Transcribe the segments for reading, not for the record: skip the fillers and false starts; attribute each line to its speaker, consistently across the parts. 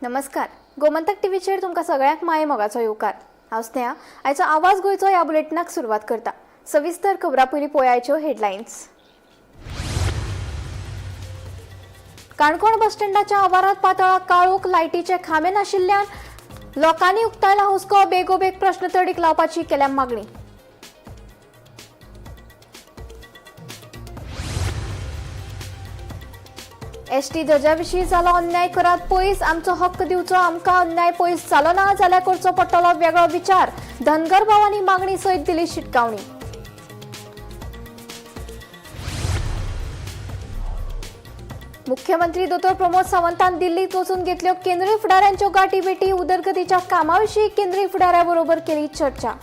Speaker 1: नमस्कार, गोमंतक टीव्हीचेर तुमकां सगळ्यांक माये मोगाचो येवकार. हांव स्नेहा. आयचो आवाज गोंयचो ह्या बुलेटिनाक सुरवात करता. सविस्तर खबरां पयलीं पळयाच्यो हेडलायन्स. काणकोण बस स्टँडाच्या आवारात पातळा काळोख. लायटीचे खांबे नाशिल्ल्यान लोकांनी उक्तायला हुस्को. बेगोबेग प्रश्न तडीक लावपाची केल्या मागणी. एसटी दर्जा विशीं जालो अन्याय करात पयस, आमचो हक्क दिवचो आमकां. अन्याय पयस जालो ना जाल्यार करचो पडटलो वेगळो विचार. धनगर भावांनी मागणी सयत दिली शिटकावणी. मुख्यमंत्री दोतोर प्रमोद सावंतान दिल्लीत वचून घेतल्यो केंद्रीय फुडाऱ्यांच्यो गाठी भेटी. उदरगतीच्या कामाविशीं केंद्रीय फुडाऱ्या बरोबर केली चर्चा.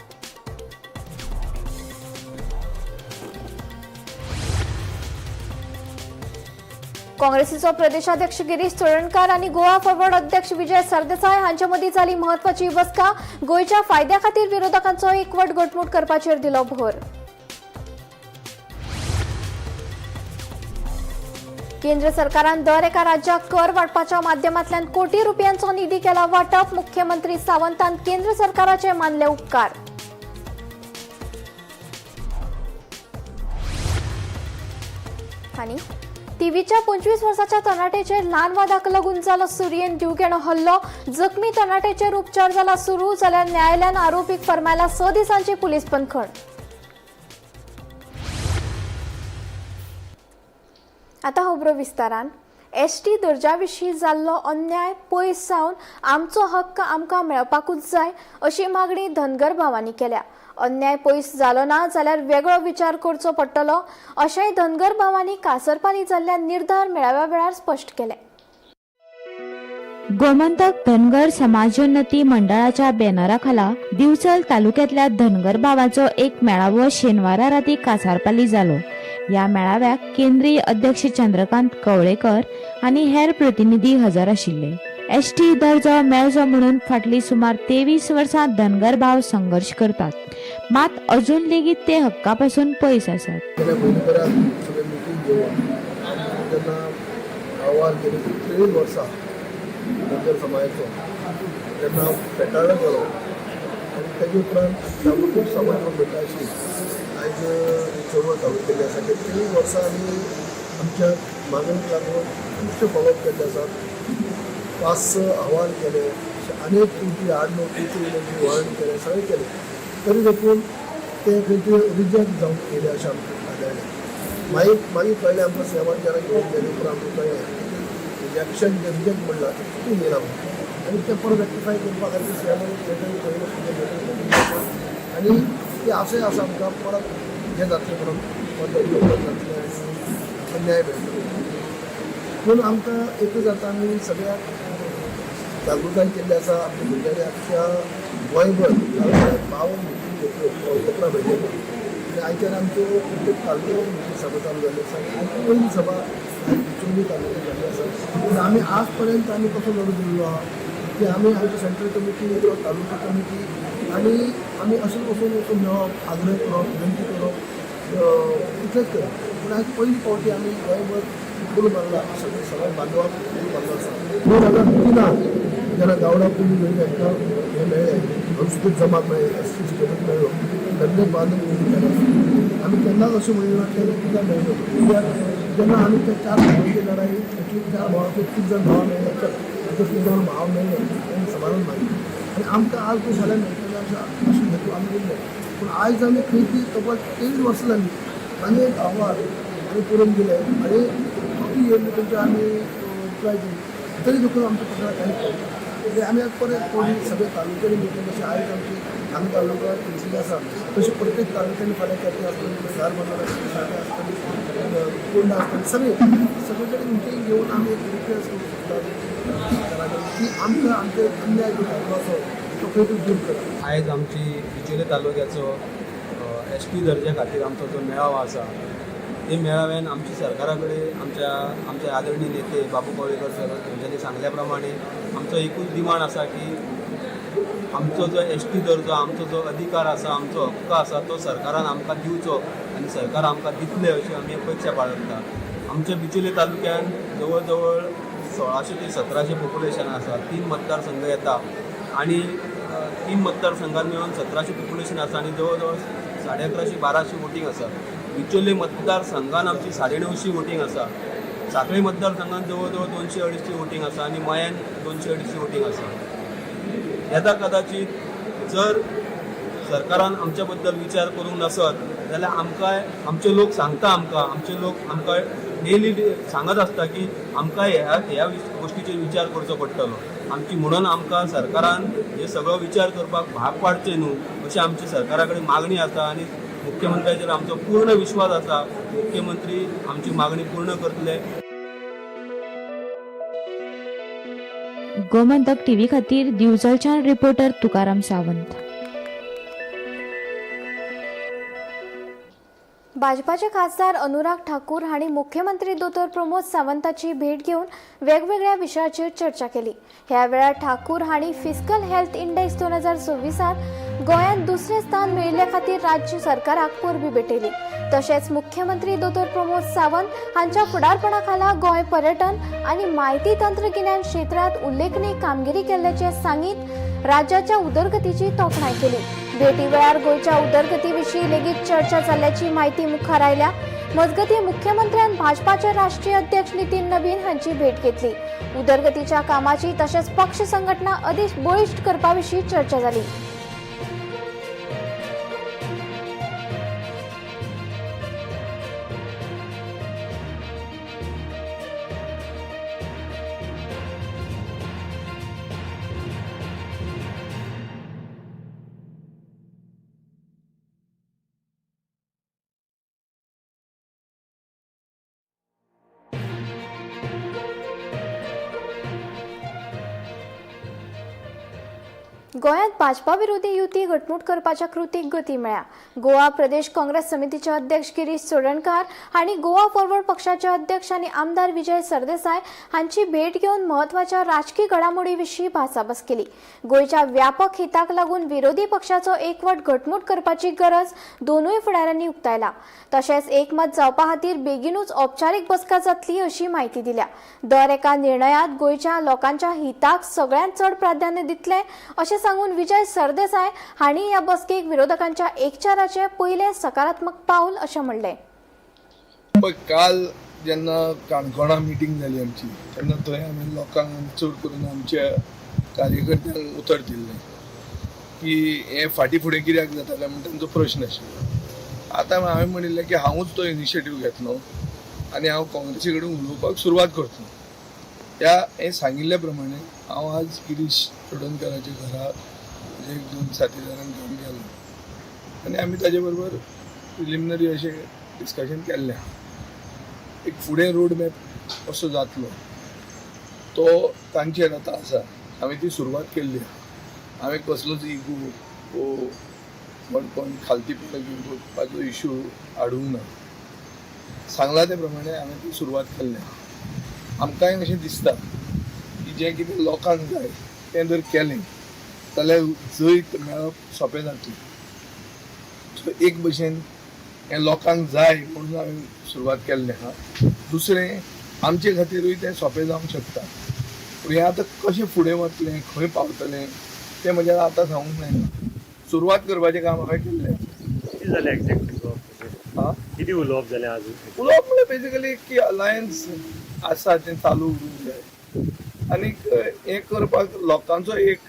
Speaker 1: काँग्रेसीचो प्रदेशाध्यक्ष गिरीश चोडणकार आनी गोवा फॉरवर्ड अध्यक्ष विजय सरदेसाय हांचे मदीं जाली म्हत्वाची बसका. गोंयच्या फायद्या खातीर विरोधकांचो एकवट घटमूट करपाचेर दिलो भर. केंद्र सरकारान दर एका राज्याक कर वाटपाच्या माध्यमांतल्यान कोटी रुपयांचो निधी केला वाटप. मुख्यमंत्री सावंतान केंद्र सरकाराचे मानले उपकार. आनी टीव्हीच्या 25 वर्साच्या तरणाटेचेर ल्हान वादाक लागून जालो सुरयेन जीवघेणो हल्लो. जखमी तरणाटेचेर उपचार जाला सुरू, जाल्यार न्यायालयान आरोपीक फर्मायला 6 दिसांची पुलीस बंदखण. आतां खबरो विस्तारान. एसटी दर्जा विशीं जाल्लो अन्याय पयस जावन आमचो हक्क आमकां मेळपाकूच जाय, अशी मागणी धनगर भावांनी केल्या. अन्याय पयस जालो ना जाल्यार वेगळो विचार करचो पडटलो, अशेंय धनगर भावांनी कासरपाली जाल्ल्या निर्धार मेळाव्या वेळार स्पश्ट केलें.
Speaker 2: गोमंतक धनगर समाजोन्नती मंडळाच्या बॅनरा खाला दिवचल तालुक्यातल्या धनगर भावाचो एक मेळावो शेनवारा राती कासारपाली जालो. ह्या मेळाव्याक केंद्रीय अध्यक्ष चंद्रकांत कवळेकर आनी हेर प्रतिनिधी हजर आशिल्ले. एसटी दर्जो मेळचो म्हणून फाटली सुमार 23 वर्सां धनगर भाव संघर्श करतात, मात अजून लेगीत ते हक्का पासून पयस आसात.
Speaker 3: गेल्या म्हयनेभरात सगळे मिटींग घेवन आमी तेन्ना अहवाल केले की 23 वर्सां धनगर समाजाचो तेन्ना फेटाळो गेलो आनी तेजे उपरांत खूब समाज म्हणटा अशी आयज चळवळ चालू केल्ली आसा की 23 वर्सां आमी आमच्या मागणीक लागून खुबशे फॉलोअप केल्ले आसात. पांच स अहवाल केले, अनेक तुमची आडनोटीची विनंती वर्णन केलें, सगळें केलें, तरी देखून ते खंय तरी रिजेक्ट जावन येयले अशें आमकां आदारलें. मागीर मागीर कळ्ळें आमकां, सीएमान जेन्ना घेवन गेले उपरांत आमकां कळ्ळें की रिजेक्शन रिजेक्ट म्हणलां तें चुकून येयलां म्हणून आनी तें परत रेक्टिफाय करपा खातीर सीएमान लेटर पयलें आनी ते आशय आसा आमकां परत हें जातलें म्हणून, परत जातलें आनी अन्याय मेळटलो. पूण आमकां एकूच जाता, आमी सगळ्याक जागृताय केल्ली आसा. आमच्या भुरग्यांनी अख्ख्या गोंयभर 52 मिटींग घेतल्यो, 11 भेटयल्यो आनी आयच्यान आमच्यो प्रत्येक तालुक्यात मिटींग सभा चालू जाल्ली आसा आनी आयची पयली सभा आयज बिचोली तालुक्यात जाल्ली आसा. पूण आमी आज पर्यंत आमी कसो लढो दिल्लो आहा की आमी आमची सेंट्रल कमिटी किंवा तालुका कमिटी आनी आमी अशें वचून वचून मेळप, आग्रह करप, विनंती करप, इतलेंच करप. पूण आयज पयली फावटी आमी गोंयभर फूल मारला, सगळे सगळ्या बांधवाक फूल मारलो आसा. 2003त जेन्ना गावडा कुणबी हांकां हें मेळ्ळें, अनुसूचित जमात मेळ्ळी, एसटी स्टेटस मेळ्ळो, धनगर बांधव केला. आमी केन्नाच अशें म्हणलें ना की कित्याक मेळ्ळो. कित्याक जेन्ना आमी त्या चार भावांची लढाई, एटलीस्ट चार भावांचे तीग जाण भाव मेळ्ळे, चल तीग जाण भाव मेळ्ळे आनी समाधान मानलें आनी आमकां आज तो फाल्यां मेळटलें अशें अशें हेतू आमी उरले. पूण आयज आमी खंय ती तब्बल 23 वर्सां जाली आनी एक अहवाल आमी पुरोवन दिले आनी त्रुटी येयल्ली तेंचे आमी रिप्लाय दिली, तरी देखून आमच्या पत्राक कांयच पावलें. म्हणजे आमी आज परत थोडी सगळे तालुक्यांनी मिटींग, जशें आयज आमची हांगा तालुका मिटींग आसा, तशें प्रत्येक तालुक्यांनी फाल्यां केपें आसतली, धारबांदोडा आसतली, सांगें आसतली, फोंडा आसतली, सगळे सगळे कडेन मिटींग घेवन आमी एक रिक्वेस्ट करूंक सोदता की आमकां आमचे अन्याय जो जाल्लो आसा तो खंय तरी दूर करा.
Speaker 4: आयज आमची बिचोले तालुक्याचो एसटी दर्जा खातीर आमचो जो मेळावो आसा, ते मेळाव्यान आमची सरकारा कडेन आमच्या आमचे आदरणीय नेते बाबू कवळेकर सर हांच्यांनी सांगल्या प्रमाणे आमचो एकूच डिमांड आसा की आमचो जो एसटी दर्जो, आमचो जो अधिकार आसा, आमचो हक्क आसा, तो सरकारान आमकां दिवचो आनी सरकार आमकां दितले अशी आमी अपेक्षा बाळगता. आमच्या बिचोले तालुक्यान जवळ जवळ 1600 ते 1700 पॉप्युलेशन आसा. तीन मतदारसंघ येता आनी तीन मतदारसंघात मेळून 1700 पॉप्युलेशन आसा आनी जवळ जवळ 1150 1200 वोटींग आसा. बिचोले मतदारसंघान आमची 950 वोटींग आसा. साखळी मतदारसंघात जवळ जवळ 200 250 वोटींग आसा आनी मयान 200 250 वोटींग आसा. येता कदाचित जर सरकारान आमच्या बद्दल विचार करूंक नासत जाल्यार आमकां आमचे लोक सांगता, आमकां आमचे लोक आमकां डेली सांगत आसता की आमकां ह्या ह्या गोश्टीचेर विचार करचो पडटलो आमची, म्हणून आमकां सरकारान हे सगळो विचार करपाक भाग पाडचें न्हू अशी आमची सरकारा कडेन मागणी आसा. आनी मुख्यमंत्र्याचेर आमचो पूर्ण विश्वास आसा, मुख्यमंत्री आमची मागणी पूर्ण करतले.
Speaker 2: गोमंतक टीव्ही खातीर दिवचलच्यान रिपोर्टर तुकाराम सावंत.
Speaker 1: भाजपाचे खासदार अनुराग ठाकूर हांणी मुख्यमंत्री दोतोर प्रमोद सावंताची भेट घेवन वेगवेगळ्या विशयाचेर चर्चा केली. ह्या वेळार ठाकूर हांणी फिस्कल हेल्थ इंडेक्स 2026 गोंयांत दुसरें स्थान मेळिल्ले खातीर राज्य सरकाराक परबीं भेटयली. तशेंच मुख्यमंत्री दोतोर प्रमोद सावंत हांच्या फुडारपणा खाला गोंय पर्यटन आनी म्हायती तंत्रगिन्यान क्षेत्रांत उल्लेखनीय कामगिरी केल्ल्याचें सांगीत राज्याच्या उदरगतीची तोखणाय केली. भेटी वेळार गोंयच्या उदरगती विशीं लेगीत चर्चा जाल्ल्याची म्हायती मुखार आयल्या. मजगतीं, मुख्यमंत्र्यान भाजपाचे राष्ट्रीय अध्यक्ष नितीन नबीन हांची भेट घेतली. उदरगतीच्या कामाची तशेंच पक्ष संघटना अदीक बळिश्ट करपा विशीं चर्चा जाली. गोंयांत भाजपा विरोधी युती घटमूट करपाच्या कृतीक गती मेळ्ळ्या. गोवा प्रदेश काँग्रेस समितीचे अध्यक्ष गिरीश चोडणकार हांणी गोवा फॉरवर्ड पक्षाचे अध्यक्ष आनी आमदार विजय सरदेसाय हांची भेट घेवन म्हत्वाच्या राजकी घडामोडी विशीं भासाभास केली. गोंयच्या व्यापक हिताक लागून विरोधी पक्षाचो एकवट घटमूट करपाची गरज दोनूय फुडाऱ्यांनी उक्तायला. तशेंच एकमत जावपा खातीर बेगीनूच औपचारीक बसका जातली अशी म्हायती दिल्या. दर एका निर्णयात गोंयच्या लोकांच्या हिताक सगळ्यांत चड प्राधान्य दितले अशें सांगून विजय सरदेसाय हांणी ह्या बसकेक विरोधकांच्या एकचाराचे पयलें सकारात्मक पावल अशें म्हणलें.
Speaker 5: पळय, काल जेन्ना काणकोणा मिटींग जाली आमची, तेन्ना थंय आमी लोकांक, चड करून आमच्या कार्यकर्त्यांक उतर दिल्लें की हें फाटीं फुडें कित्याक जाता काय म्हण तांचो प्रश्न आशिल्लो. आतां हांवें म्हणिल्लें की हांवूच तो इनिशिएटीव घेतलो आनी हांव काँग्रेसी कडेन उलोवपाक सुरवात करतलो. त्या हें सांगिल्ल्या प्रमाणे हांव आज गिरीश चोडणकाराच्या घरा म्हजे एक दोन साथीदारांक घेवन गेलो आनी आमी ताजे बरोबर प्रिलिमिनरी अशें डिस्कशन केल्लें. एक फुडें रोड मॅप कसो जातलो तो तांचेर आतां आसा. हांवें ती सुरवात केल्ली आहा. हांवें कसलोच इगो वो कोण कोण खालतीपणां घेवपाचो इशू हाडूंक ना. सांगला ते प्रमाणे हांवें ती सुरवात केल्ली आहा. आमकांय अशें दिसता की जें कितें लोकांक जाय तें जर केलें जाल्यार जैत मेळप सोंपें जातलें. सो एक भशेन हें लोकांक जाय म्हणून हांवें सुरवात केल्ली आहा. दुसरें, आमचे खातीरूय तें सोंपें जावंक शकता. पूण हें आतां कशें फुडें वतलें, खंय पावतलें तें म्हज्यान आतां सांगूंक मेळना. सुरवात करपाचें काम हांवें केल्लें.
Speaker 6: कितें जालें एक्झॅक्ट उलोवप?
Speaker 5: आं?
Speaker 6: कितें उलोवप जालें आज?
Speaker 5: उलोवप म्हणल्यार बेजिकली की अलायन्स आसा तें चालू उरूंक जाय आनीक हें करपाक लोकांचो एक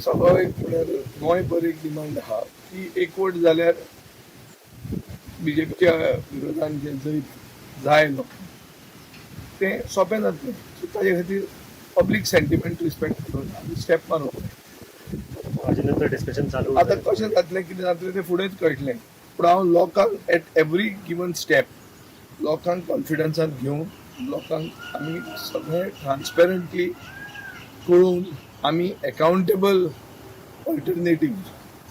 Speaker 5: सगळो एक म्हणल्यार गोंयभर एक डिमांड आहा की एकवट जाल्यार बीजेपीच्या विरोधान जें जैत जाय लोकांक तें सोंपें जातलें. सो ताजे खातीर पब्लीक सेंटिमेंट रिस्पेक्ट करून आमी स्टेप मारूंक जाय.
Speaker 6: हाजे नंतर डिस्कशन चालू
Speaker 5: आतां कशें जातलें, कितें जातलें तें फुडेंच कळटलें. पूण हांव लोकांक एट एवरी गिवन स्टेप लोकांक कॉन्फिडन्सान घेवन, लोकांक आमी सगळें ट्रान्सपेरंटली कळोवन आमी एकाउंटेबल ऑल्टरनेटीव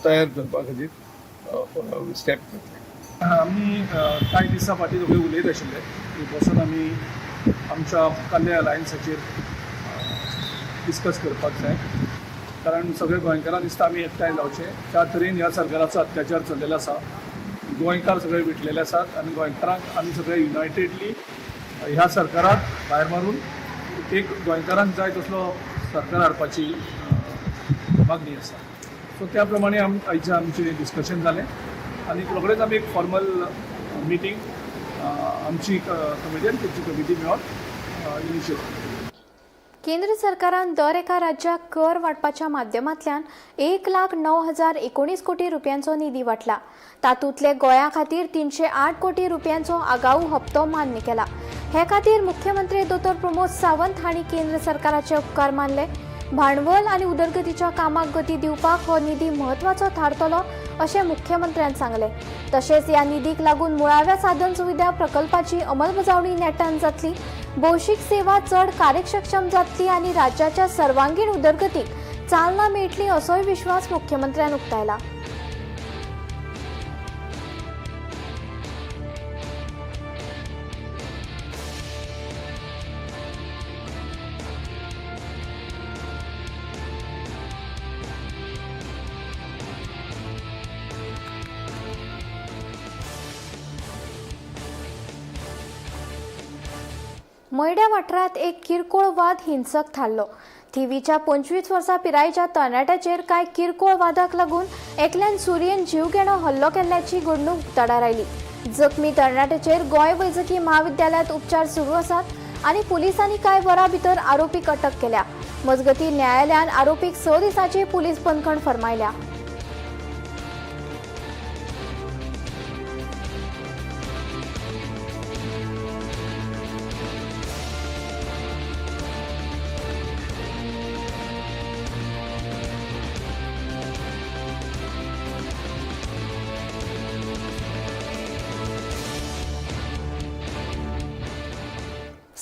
Speaker 5: तयार करपा खातीर स्टेप घेतले.
Speaker 7: आमी कांय दिसां फाटीं सगळे उलयत आशिल्ले की बसून आमी आमच्या मुखाल्ल्या अलायन्साचेर डिस्कस करपाक जाय, कारण सगळे गोंयकारांक दिसता आमी एकठांय जावचे. ज्या तरेन ह्या सरकाराचो अत्याचार चल्लेलो आसा, गोंयकार सगळे विटलेले आसात आनी गोंयकारांक आमी सगळे युनायटेडली ह्या सरकाराक भायर मारून एक गोंयकारांक जाय तसलो सरकार हाडपाची मागणी आसा. सो त्या प्रमाणे आयचें आमचें डिस्कशन जालें आनी रोखडेच आमी एक फॉर्मल मिटींग आमची कमिटी आनी तेंची कमिटी मेळोन इनिशिएट केली.
Speaker 1: केंद्र सरकारान दर एका राज्याक कर वांटपाच्या माध्यमांतल्यान 1,09,019 कोटी रुपयांचो निधी वांटला. तातूंतले गोंया खातीर 308 कोटी रुपयांचो आगाऊ हप्तो मान्य केला. हे खातीर मुख्यमंत्री दोतोर प्रमोद सावंत हांणी केंद्र सरकाराचे उपकार मानले. भांडवल आनी उदरगतीच्या कामाक गती दिवपाक हो निधी म्हत्वाचो थारतलो अशें मुख्यमंत्र्यान सांगलें. तशेंच ह्या निधीक लागून मुळाव्या साधन सुविधा प्रकल्पाची अंमलबजावणी नेटान जातली, भौशीक सेवा चड कार्यक्षम जातली आनी राज्याच्या सर्वांगीण उदरगतीक चालना मेळटली असोय विश्वास मुख्यमंत्र्यान उक्तायला. मयड्या वाठारांत एक किरकोळ वाद हिंसक थारलो. थिवीच्या 25 वर्सां पिरायेच्या तरणाट्याचेर कांय किरकोळ वादाक लागून एकल्यान सुरयेन जीवघेणो हल्लो केल्ल्याची घडणूक उक्ताडार आयली. जखमी तरणाट्याचेर गोंय वैजकी म्हाविद्यालयांत उपचार सुरू आसात आनी पुलिसांनी कांय वरां भितर आरोपीक अटक केल्या. मजगतीं न्यायालयान आरोपीक 6 दिसांची पुलीस बंदखण फर्मायल्या.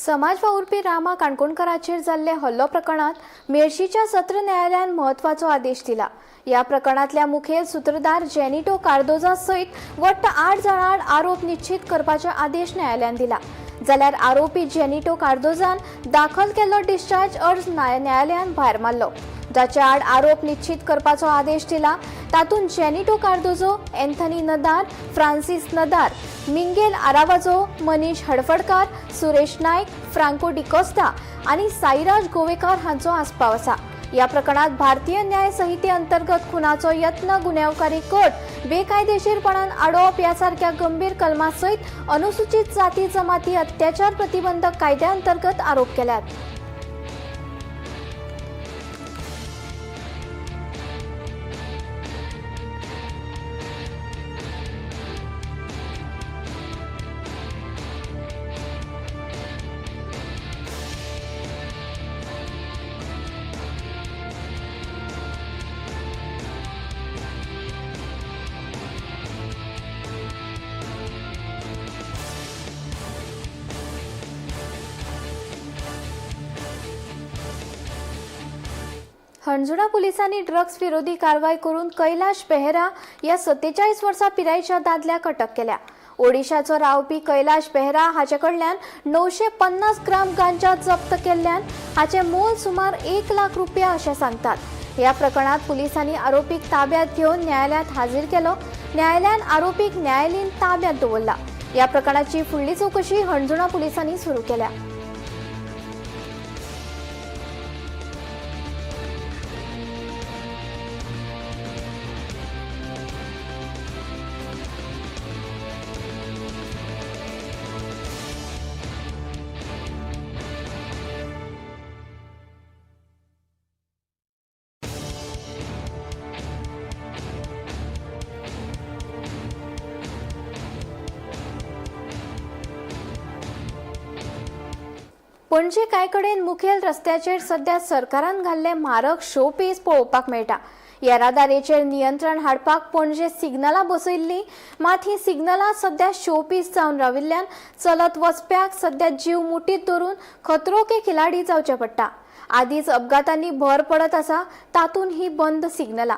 Speaker 1: समाज वावुरपी रामा काणकोणकराचेर जाल्ले हल्लो प्रकरणात मेर्शीच्या सत्र न्यायालयान म्हत्वाचो आदेश दिला. ह्या प्रकरणांतल्या मुखेल सूत्रधार जेनिटो कार्दोजा सयत वट्ट 8 जाणां आड आरोप निश्चीत करपाचे आदेश न्यायालयान दिला. जाल्यार आरोपी जेनिटो कार्दोजान दाखल केल्लो डिस्चार्ज अर्ज न्यायालयान भायर मारलो. जाचे आड आरोप निश्चीत करपाचो आदेश दिला तातूंत जेनिटो कार्दोजो, एन्थनी नदार, फ्रांसीस नदार, मिंगेल आरावाजो, मनीष हडफडकार, सुरेश नायक, फ्रांको डिकोस्ता आनी साईराज गोवेकार हांचो आस्पाव आसा. ह्या प्रकरणात भारतीय न्याय संहिते अंतर्गत खुनाचो यत्न, गुन्यांवकारी कट, बेकायदेशीरपणान आडोवप ह्या सारक्या गंभीर कलमा सयत अनुसूचित जाती जमाती अत्याचार प्रतिबंधक कायद्या अंतर्गत आरोप केल्यात. हणजुणा पुलिसांनी ड्रग्स विरोधी कारवाय करून कैलाश बेहरा ह्या 47 वर्सां पिरायेच्या दादल्याक अटक केल्या. ओडिशाचो रावपी कैलाश बेहरा हाचे कडल्यान 950 ग्राम गांजा जप्त केल्ल्यान हाचें मोल सुमार 1 लाख रुपया अशें सांगतात. ह्या प्रकरणात पुलिसांनी आरोपीक ताब्यात घेवन न्यायालयांत हाजीर केलो. न्यायालयान आरोपीक न्यायालयीन ताब्यात दवरला. ह्या प्रकरणाची फुडली चवकशी हणजुणा पुलिसांनी सुरू केल्या. पणजे कांय कडेन मुखेल रस्त्याचेर सध्या सरकारान घाल्ले म्हारग शोपीस पळोवपाक मेळटा. येरादारीचेर नियंत्रण हाडपाक पणजे सिग्नलां बसयल्लीं, मात ही सिग्नलां सध्या शोपीस जावन राविल्ल्यान चलत वचप्याक सध्या जीव मुठीत धरून खतरो के खिलाडी जावचें पडटा. आदींच अपघातांनी भर पडत आसा, तातूंत ही बंद सिग्नलां.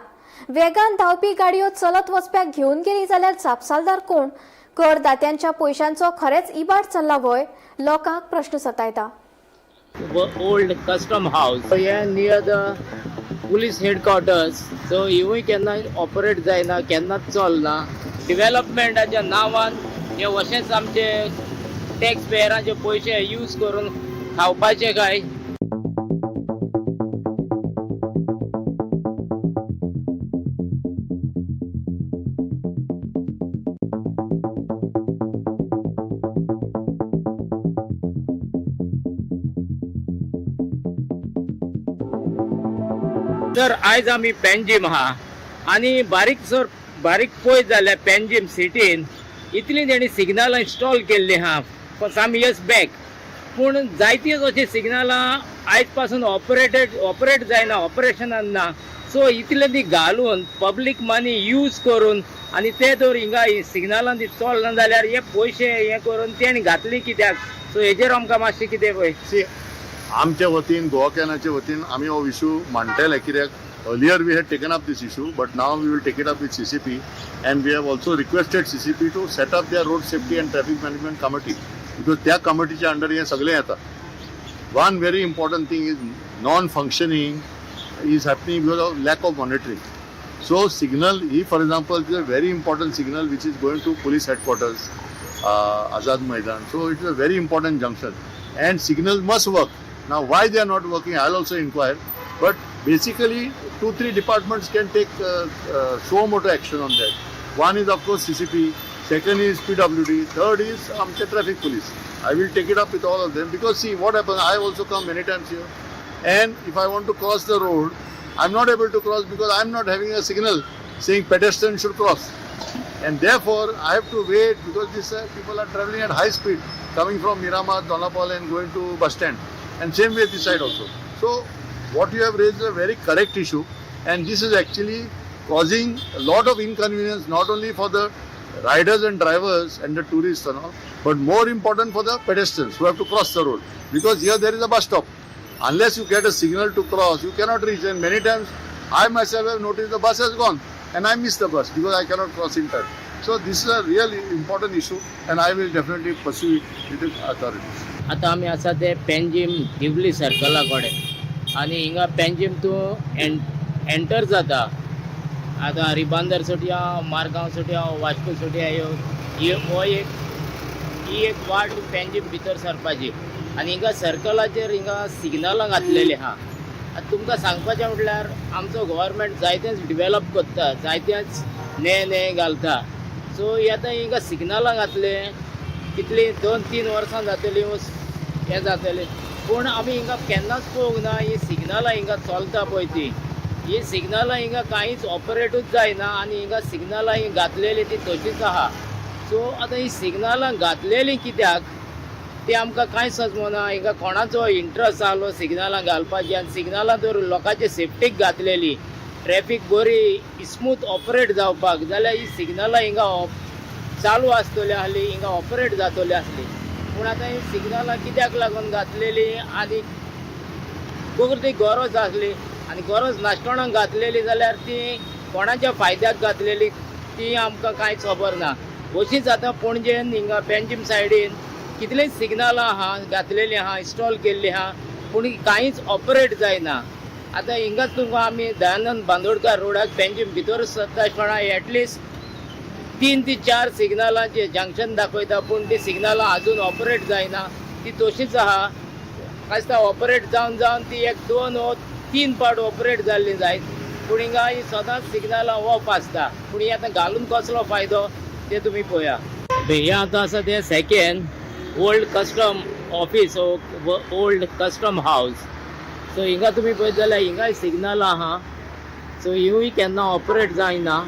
Speaker 1: वेगान धांवपी गाडयो चलत वचप्याक घेवन गेली जाल्यार जापसालदार कोण? करदात्यांच्या पयशांचो खरेंच इबाड चल्ला व्हय? लोकांक प्रश्न सतायता.
Speaker 8: Old custom house हे near the police headquarters, so हिवूय केन्ना ऑपरेट जायना, केन्नाच चलना. डेव्हलपमेंटाच्या नांवान हे अशेंच आमचे टॅक्स पेयरांचे पयशे यूज करून खावपाचे काय? तर आयज आमी पेंजीम आहा आनी बारीक सर बारीक पळयत जाल्यार पेंजीम सिटीन इतली तेणी सिग्नलां इन्स्टॉल केल्ली आहा फॉर सम इयर्स बॅक, पूण जायतीच अशीं सिग्नलां आयज पासून ऑपरेट जायना, ऑपरेशनान ना. सो इतले ती घालून पब्लीक मनी यूज करून आनी ते जर हिंगा सिग्नलां ती चलना जाल्यार हे पयशे हे करून तेणी घातली कित्याक? सो हेजेर आमकां मातशें कितें पळय.
Speaker 9: सी, आमच्या वतीन, गोवा कॅनाच्या वतीन आमी हो इशू मांडटले, कित्याक earlier we had taken up this issue, but now we will take it up with CCP and we have also requested CCP to set up their road safety and traffic management committee, because त्या कमिटीच्या under हें सगळें येता. One very important thing is non functioning is happening because of lack of monitoring. So signal he, for example, is a very important signal which is going to police headquarters, Azad Maidan. So it is a very important junction and signal must work. Now why they are not working, I will also inquire, but basically 2-3 departments can take suo moto action on that. One is of course CCP, second is PWD, third is आमचे traffic police. I will take it up with all of them, because see what happens, I also come many times here, and if I want to cross the road, I am not able to cross because I am not having a signal saying pedestrian should cross, and therefore I have to wait, because these people are traveling at high speed coming from Miramar, Donapol and going to bus stand, and same way this side also. So what you have raised is a very correct issue, and this is actually causing a lot of inconvenience not only for the riders and drivers and the tourists and all, but more important for the pedestrians who have to cross the road, because here there is a bus stop. Unless you get a signal to cross, you cannot reach, and many times I myself have noticed the bus has gone and I miss the bus because I cannot cross in time. So this is a really important issue and I will definitely pursue it with the authorities.
Speaker 8: आतां आमी आसा ते पेंजीम दिवली सर्कला कडेन आनी हिंगा पेंजीम तूं enter जाता. आतां रिबांदर सुटया, मारगांव सुटया, वास्को सुटया, ह्यो हो एक ही एक वाट पेंजीम भितर सरपाची आनी हिंगा सर्कलाचेर हिंगा सिग्नलां घातलेलीं आहा. आतां तुमकां सांगपाचें म्हटल्यार आमचो गव्हर्मेंट जायतेंच डिवेलप करता, जायतेंच ने ने घालता. सो ही आतां हिंगा सिग्नलां घातले कितली 2-3 वर्सां जातलीं हें जातलें, पूण आमी हिंगा केन्नाच पळोवंक ना ही सिग्नलां हिंगा चलता पळय ती. ही सिग्नलां हिंगा कांयच ऑपरेटूच जायना आनी हिंगा सिग्नलां ही घातलेली ती तशीच आहा. सो आतां ही सिग्नलां घातलेली कित्याक ती आमकां कांय समजना. हिंगा कोणाचो इंट्रस्ट आहलो सिग्नलां घालपाची आनी सिग्नलां जर लोकांचे सेफ्टीक घातलेली, ट्रॅफीक बरी स्मूथ ऑपरेट जावपाक जाल्यार ही सिग्नलां हिंगा चालू आसतली आहली, हिंगा ऑपरेट जातली आसली. पूण आतां ही सिग्नलां कित्याक लागून घातलेली आनी ती गरज आसली आनी गरज नासतना घातलेली जाल्यार ती कोणाच्या फायद्याक घातलेली ती आमकां कांयच खबर ना. अशीच आतां पणजेन हिंगा पेंजीम सायडीन कितलींच सिग्नलां आहा घातलेलीं आहा, इन्स्टॉल केल्लीं आहा, पूण कांयच ऑपरेट जायना. आतां हिंगाच तुमकां आमी दयानंद बांदोडकर रोडाक पेंजीम भितर सरता आसतना एटलिस्ट 3 ते 4 सिग्नलांचे जंक्शन दाखयता, पूण ती सिग्नलां अजून ऑपरेट जायना, ती तशीच आहा. आसता ऑपरेट जावन जावन ती 1, 2 वा 3 पावट ऑपरेट जाल्ली जायत, पूण हिंगा ही सदांच सिग्नलां ऑफ आसता. पूण ही आतां घालून कसलो फायदो ते तुमी पळया. हें आतां आसा तें second old custom office, old custom house. So हिंगा तुमी पळयत जाल्यार हिंगाय सिग्नलां आहा. सो हिवूय केन्ना ऑपरेट जायना.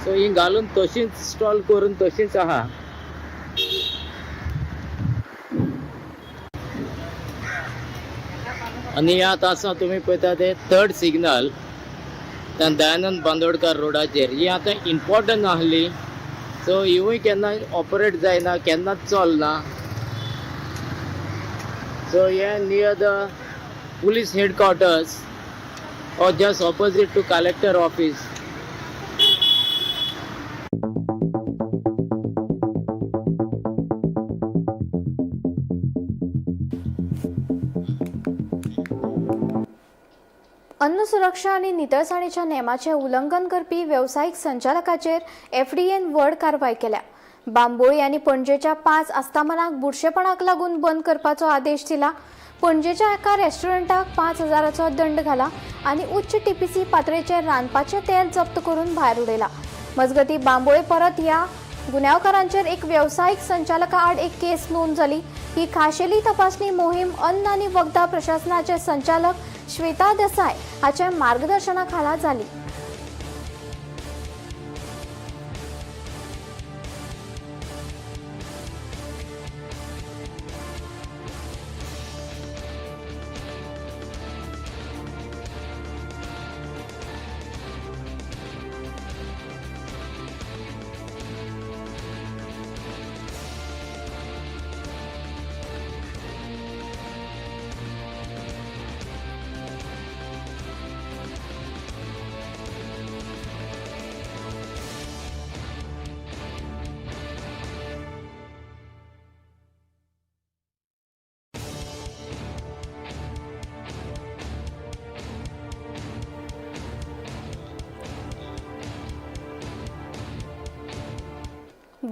Speaker 8: सो ही घालून तशीच इन्स्टॉल करून तशीच आहा. आनी आतां आसा तुमी पळयता ते थर्ड सिग्नल दयानंद बांदोडकर रोडाचेर. ही आतां इम्पॉर्टंट आहली. सो हिवूय केन्ना ऑपरेट जायना, केन्नाच चलना. सो हे near the police headquarters or just opposite to collector office.
Speaker 1: अन्न सुरक्षा आनी नितळसाणेच्या नेमाचें उल्लंघन करपी वेवसायीक संचालकाचेर एफडीएन व्हड कारवाय केल्या. बांबोळी आनी पणजेच्या 5 आस्थापनांक बुरशेपणाक लागून बंद करपाचो आदेश दिला. पणजेच्या एका रेस्टॉरंटाक 5,000चो दंड घाला आनी उच्च टीपीसी पातळेचें रांदपाचें तेल जप्त करून भायर उडयला. मजगतीं बांबोळे परत ह्या गुन्यांवकारांचेर एक वेवसायीक संचालका आड एक केस नोंद जाली. ही खाशेली तपासणी मोहीम अन्न आनी वखदां प्रशासनाचे संचालक श्वेता देसाय हाच्या मार्गदर्शना खाला जाली.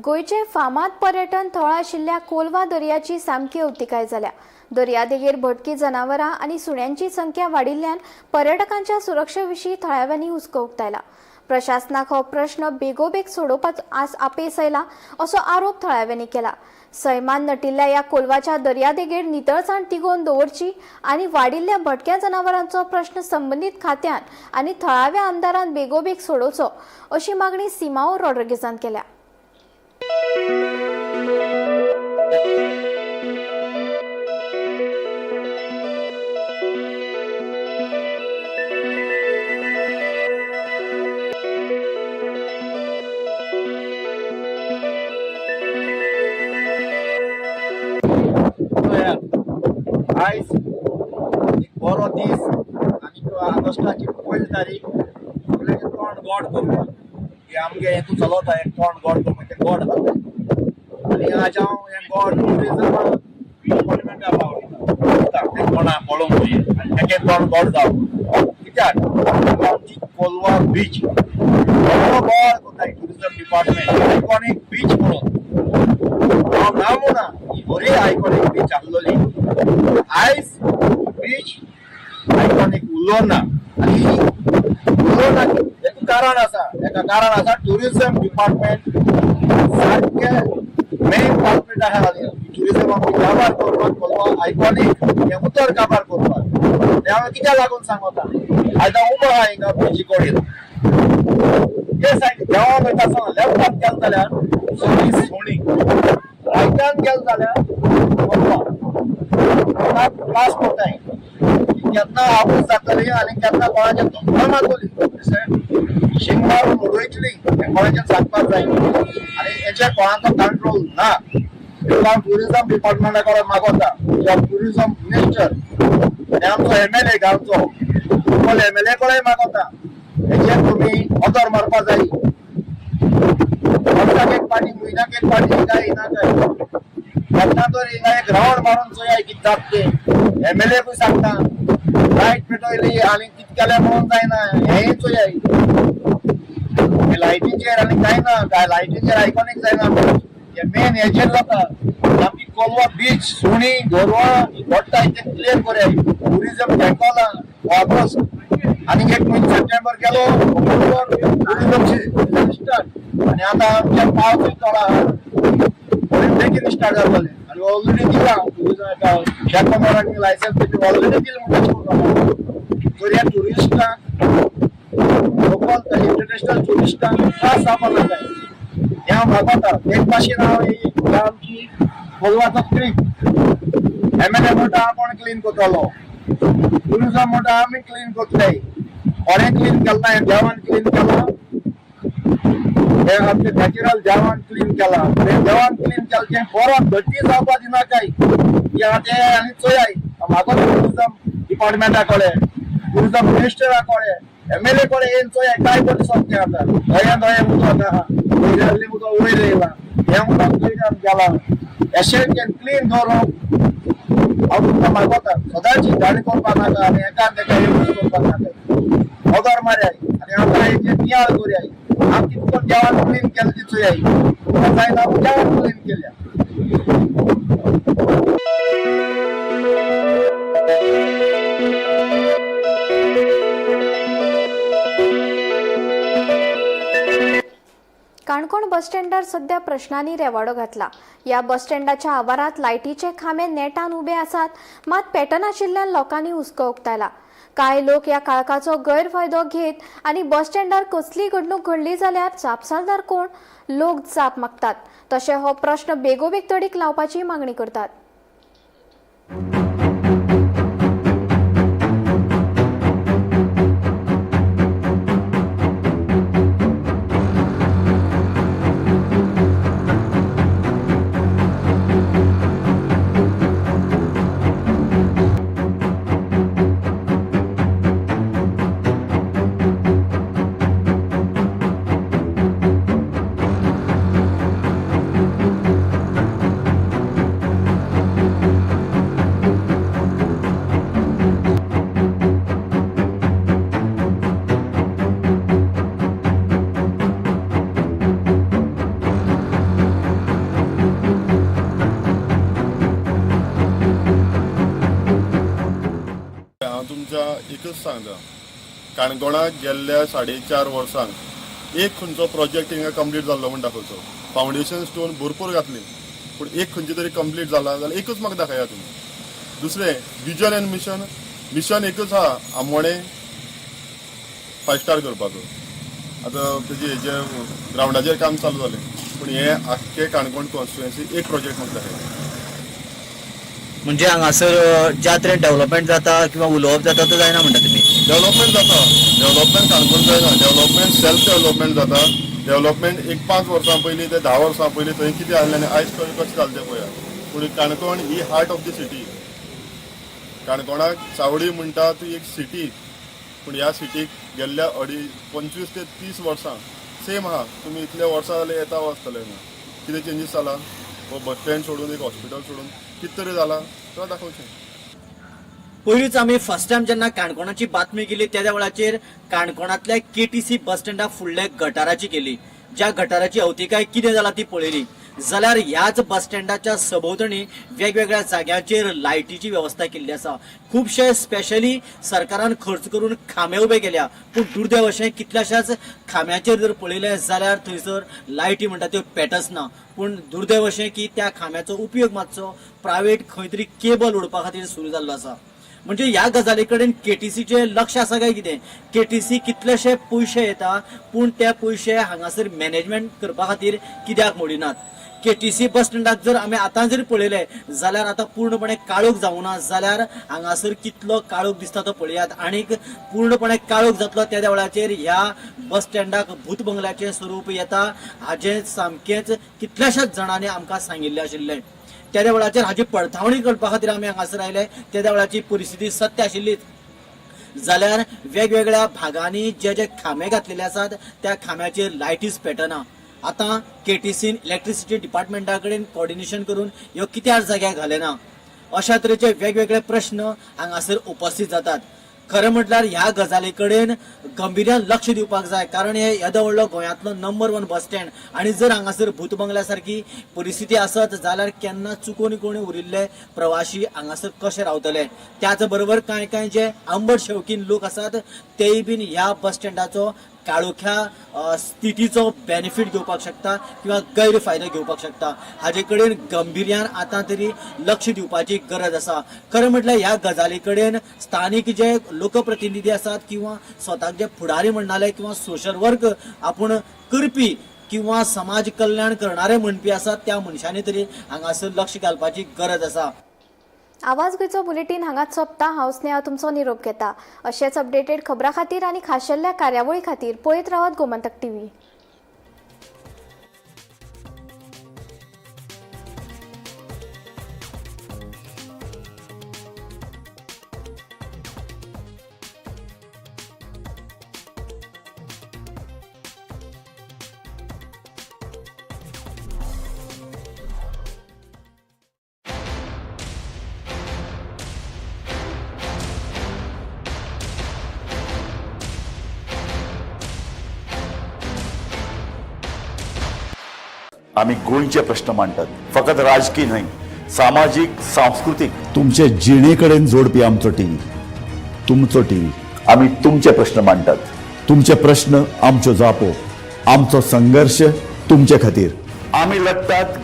Speaker 1: गोंयचे फामाद पर्यटन थळ आशिल्ल्या कोलवा दर्याची सामकी अवतिकाय जाल्या. दर्यादेगेर भटकी जनावरां आनी सुण्यांची संख्या वाडिल्ल्यान पर्यटकांच्या सुरक्षे विशीं थळाव्यांनी हुस्को उक्तायला. प्रशासनाक हो प्रश्न बेगोबेग सोडोवपाक आज अपेस आयला असो आरोप थळाव्यांनी केला. सैमान नटिल्ल्या ह्या कोलवाच्या दर्यादेगेर नितळसाण तिगोवन दवरची आनी वाडिल्ल्या भटक्या जनावरांचो प्रश्न संबंदीत खात्यान आनी थळाव्या आमदारान बेगोबेग सोडोवचो अशी मागणी सिमाओ रॉड्रिगेजान केल्या.
Speaker 10: आयज एक बरो दीस आनी ऑगस्टाची पयली तारीख सगळ्यांचे तोंड गोड करपाक की आमगे हेतू चलता हें तोंड गोड करपाक तें गोड जाता आनी आज हांव हें गोड ट्युरिजम डिपार्टमेंटा पावता तें कोणा पळोवंक जाय आनी तेगे तोंड गोड जावं कित्याक आमची कोलवा बीच बरो गोड करता ट्युरिजम डिपार्टमेंट आयकॉनीक बीच म्हणून हांव ना म्हणा ही बरी आयकॉनीक बीच आसलोली. आयज बीच आयकॉनीक उरलो ना आनी उरलो ना एक कारण आसा, एका कारण आसा ट्युरिजम डिपार्टमेंट सारकें मेन कॉर्पोरेट आहा ट्युरिजम आमकां काबार करपाक कोलवा आयकॉनीक हें उतर काबार करपाक तें हांवें कित्याक लागून सांगता. आयज हांव उबो आहा हिंगा बिची कडेन हे सायड देवाक वयता आसतना लेफ्टान गेले जाल्यार सगळीं सुणी, रायटान गेले जाल्यार कोलवा त्रास करताय. केन्ना आवड जातली आनी केन्ना कोणाचें धमकां मारतली, शिंग मारून उडयतली हें कोणाचें सांगपाक जाय आनी हेचेर कोणाचो कंट्रोल ना. हांव ट्युरिजम डिपार्टमेंटा कडेन मागोता, ट्युरिजम मिनिस्टर आनी आमचो एमएलए गांवचो लोकल एमएलए कडेन मागोता हेचेर तुमी नदर मारपा जाय. वर्साक एक पाटी, म्हयन्याक एक पाटी हिंगा येना काय केन्ना तर हिंगा एक रावंड मारून चोया कितें जाता तें. एमएलए कूय सांगता लायट पेटयली आनी कितें केलें म्हणून जायना, हेंय चोयाय लायटीचेर आनी कांय ना, काय लायटीचेर आयकॉनीक जायना हें मेन हेचेर जाता. आमची कोलवा बीच सुणी गोरवां पडटाय तें क्लियर करया. ट्युरिजम तेंकोला ऑगस्ट आनी एक म्हयनो सप्टेंबर गेलो ऑक्टोबर ट्युरिजम स्टार्ट आनी आतां आमच्या पावसूय थोडो आहा बेगीन स्टार्ट जातलें आनी ऑलरेडी दिलां ट्युरिजम शेतकारांक लायसन्स ऑलरेडी दिलें म्हणटा. तर ह्या ट्युरिस्टांक लोकल इंटरनॅशनल ट्युरिस्टांक त्रास जावपाक जाय हें हांव मागता. एक भाशेन हांव ही आमची कोलवाचो क्रीक एमएलए म्हणटा हांव कोण क्लीन करतलो, ट्युरिजम म्हणटा आमी क्लीन करतले, कोणें क्लीन केलें ना, हें देवान क्लीन केलां, हें आमचें नॅचरल देवान क्लीन केलां. तें देवान क्लीन केलें तें बरो गट्टी जावपाक दिना काय की तें आनी चोयाय म्हाका ट्युरिजम डिपार्टमेंटा कडेन, ट्युरिजम मिनिस्टरा कडेन, एमएलए कडेन येवन चोयाय काय करूं शकता. आतां दर्या दर्या उदक आहा, वयल्यारलें उदक वयर येयलां, हें उदक क्लीन गेलां, अशें क्लीन दवरूंक हांव तुमकां मागोता. सदांच गाडी करपाक नाका आनी एकान एका यूज करपाक नाका, नदर मारयाय आनी आतां हेचेर नियाळ करयाय. हांव कितको देवान क्लीन केलें ती चोयाय, तुमकां जायना देवान क्लीन केल्या.
Speaker 1: काणकोण बस स्टँडार सध्या प्रश्नांनी रेवाडो घातला. ह्या बस स्टँडाच्या आवारांत लायटीचे खांबे नेटान उबे आसात, मात पेटनाशिल्ल्यान लोकांनी हुस्को उक्तायला. कांय लोक ह्या काळखाचो गैरफायदो घेत आनी बस स्टँडार कसलीय घडणूक घडली जाल्यार जापसालदार कोण, लोक जाप मागतात. तशें हो प्रश्न बेगोबेग तडीक लावपाची मागणी करतात.
Speaker 9: हांव तुमच्या एकच सांगता, काणकोणाक गेल्ल्या 4.5 वर्सांक एक खंयचो प्रोजेक्ट हिंगा कंप्लीट जाल्लो म्हूण दाखोवचो. फावंडेशन स्टोन भरपूर घातली पूण एक खंयचे तरी कंप्लीट जाला जाल्यार एकच म्हाका दाखया तुमी. दुसरें विजन एन्ड मिशन, मिशन एकच आहा, आमोणें 5 स्टार करपाचो. आतां तेजे हेजे ग्रावंडाचेर काम चालू जालें पूण हे आख्खे काणकोण कॉन्स्टिट्युएन्सी एक प्रोजेक्ट म्हाका दाखया.
Speaker 11: म्हणजे हांगासर ज्या तरेन डेव्हलपमेंट जाता किंवा उलोवप जाता तो जायना म्हणटा तुमी?
Speaker 9: डेव्हलपमेंट जाता, डेव्हलपमेंट काणकोण जायना, डेव्हलपमेंट सेल्फ डेव्हलपमेंट जाता. डेव्हलपमेंट एक 5 वर्सां पयलीं ते 10 वर्सां पयलीं थंय कितें आहलें आनी आयज कशें जालें तें पळया. पूण काणकोण ही हार्ट ऑफ the city. काणकोणाक चावडी म्हणटा ती एक सिटी, पूण ह्या सिटीक गेल्ल्या 25 ते 30 वर्सां सेम आहा. तुमी इतले वर्सां जाल्यार येता आसतले ना, कितें चेंजीस जाला? हो बस स्टँड सोडून, एक हॉस्पिटल सोडून कितें तरी जाला तो दाखोवचें.
Speaker 11: पयलींच आमी फर्स्ट टायम जेन्ना काणकोणाची बातमी केली त्या वेळाचेर काणकोणांतल्या केटीसी बस स्टँडा फुडल्या गटाराची केली, ज्या गटाराची अवतिकाय कितें जाला ती पळयली. जाल्यार ह्याच बस स्टँडाच्या सभोवतणी वेगवेगळ्या जाग्यांचेर लायटीची वेवस्था केल्ली आसा. खुबशे स्पेशली सरकारान खर्च करून खांबे उबे केल्या, पूण दुर्दैव अशें कितल्याशाच खांब्याचेर जर पळयलें जाल्यार थंयसर लायटी म्हणटा त्यो पेटच ना. पूण दुर्दैव अशें की त्या खांब्याचो उपयोग मातसो प्रायवेट खंय तरी केबल ओडपा खातीर सुरू जाल्लो आसा. म्हणजे ह्या गजाली कडेन केटीसीचें लक्ष आसा काय कितें? केटीसी कितलेशे पयशे येता पूण ते पयशे हांगासर मॅनेजमेंट करपा खातीर कित्याक मोडिनात? केटीसी बस स्टँडाक जर आमी आतां जर पळयलें जाल्यार आतां पूर्णपणे काळोख जावना, जाल्यार हांगासर कितलो काळोख दिसता तो पळयात. आनीक पूर्णपणे काळोख जातलो त्या वेळाचेर ह्या बस स्टँडाक भूत बंगल्याचें स्वरूप येता हाजें सामकेंच कितल्याशाच जाणांनी आमकां सांगिल्लें आशिल्लें. त्या वेळाचेर हाजी पडताळणी करपा खातीर आमी हांगासर आयले. त्या वेळाची परिस्थिती सत्य आशिल्लीच. जाल्यार वेगवेगळ्या भागांनी जे जे खांबे घातलेले आसात त्या खांब्याचेर लायटीच पेटना. आतां केटीसीन इलेक्ट्रिसिटी डिपार्टमेंटा कडेन कॉर्डिनेशन करून ह्यो कित्याक जाग्यार घाले ना? अशा तरेचे वेगवेगळे प्रश्न हांगासर उपस्थित जातात. खरें म्हटल्यार ह्या गजाली कडेन गंभीर्यान लक्ष दिवपाक जाय, कारण हे येदो व्हडलो गोंयांतलो नंबर 1 बस स्टँड आनी जर हांगासर भूत बंगल्या सारकी परिस्थिती आसत जाल्यार केन्ना चुकून कोणी उरिल्ले प्रवाशी हांगासर कशे रावतले? त्याच बरोबर कांय कांय जे आंबट शौकीन लोक आसात तेय बीन ह्या बस स्टँडाचो काळोख्या स्थितीचो बेनिफीट घेवपाक शकता किंवा गैरफायदो घेवपाक शकता. हाजे कडेन गंभीर्यान आतां तरी लक्ष दिवपाची गरज आसा. खरें म्हटल्यार ह्या गजाली कडेन स्थानीक जे लोकप्रतिनिधी आसात किंवा स्वताक जे फुडारी म्हणणाले किंवा सोशल वर्क आपूण करपी किंवा समाज कल्याण करणारे म्हणपी आसात त्या मनशांनी तरी हांगासर लक्ष घालपाची गरज आसा.
Speaker 1: आवाज गोंयचो बुलेटीन हांगाच सोंपता. हांव स्नेहा तुमचो निरोप घेता. अशेच अपडेटेड खबरां खातीर आनी खाशेल्या कार्यावळी खातीर पळयत रावात गोमंतक टीव्ही.
Speaker 12: आमी गोंयचे प्रश्न मांडटात, फकत राजकी न्हय, सामाजीक, सांस्कृतीक, तुमचे जिणे कडेन जोडपी आमचो टीव्ही, तुमचो टीव्ही. आमी तुमचे प्रश्न मांडटात, तुमचे प्रश्न आमच्यो जापो, आमचो संघर्श तुमचे खातीर. आमी लढटात.